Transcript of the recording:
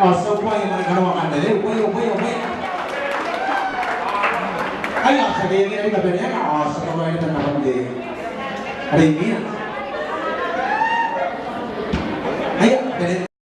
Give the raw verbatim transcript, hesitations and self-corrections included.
Ao ti a ukoa ae mwaane kanoan kantaninga, ukoa, ukoa, ukoa. Ai a tia ke e reke naba bwa e na, ao ti a ukoa ae e na bwa e na bwa te. Are imwina.